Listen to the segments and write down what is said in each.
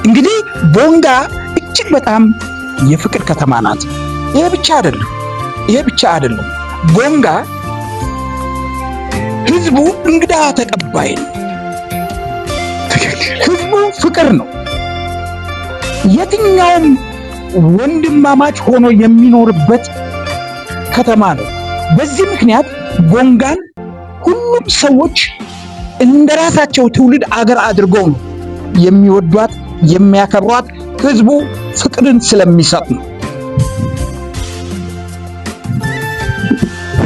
እንግዲህ ቦንጋ እጅግ በጣም የፍቅር ከተማ ናት። ይሄ ብቻ አይደለም፣ ይሄ ብቻ አይደለም። ቦንጋ ህዝቡ እንግዳ ተቀባይ ነው። ህዝቡ ፍቅር ነው። የትኛውም ወንድማማች ሆኖ የሚኖርበት ከተማ ነው። በዚህ ምክንያት ቦንጋን ሁሉም ሰዎች እንደራሳቸው ትውልድ አገር አድርገው ነው የሚወዷት የሚያከብሯት። ህዝቡ ፍቅርን ስለሚሰጥ ነው።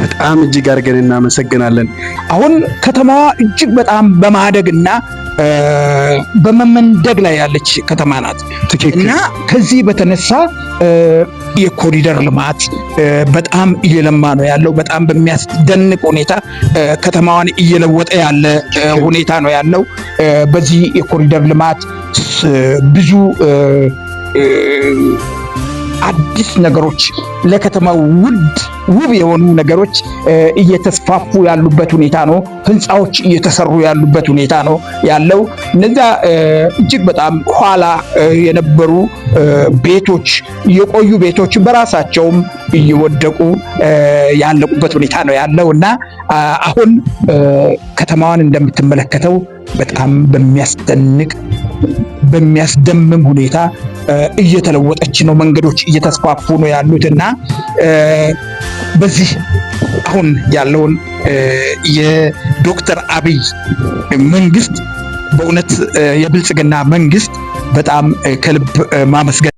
በጣም እጅግ አድርገን እናመሰግናለን። አሁን ከተማዋ እጅግ በጣም በማደግና በመመንደግ ላይ ያለች ከተማ ናት እና ከዚህ በተነሳ የኮሪደር ልማት በጣም እየለማ ነው ያለው። በጣም በሚያስደንቅ ሁኔታ ከተማዋን እየለወጠ ያለ ሁኔታ ነው ያለው። በዚህ የኮሪደር ልማት ብዙ አዲስ ነገሮች ለከተማው ውድ ውብ የሆኑ ነገሮች እየተስፋፉ ያሉበት ሁኔታ ነው። ህንፃዎች እየተሰሩ ያሉበት ሁኔታ ነው ያለው። እነዚያ እጅግ በጣም ኋላ የነበሩ ቤቶች፣ የቆዩ ቤቶች በራሳቸውም እየወደቁ ያለቁበት ሁኔታ ነው ያለው እና አሁን ከተማዋን እንደምትመለከተው በጣም በሚያስደንቅ በሚያስደምም ሁኔታ እየተለወጠች ነው። መንገዶች እየተስፋፉ ነው ያሉት እና በዚህ አሁን ያለውን የዶክተር አብይ መንግስት፣ በእውነት የብልጽግና መንግስት በጣም ከልብ ማመስገን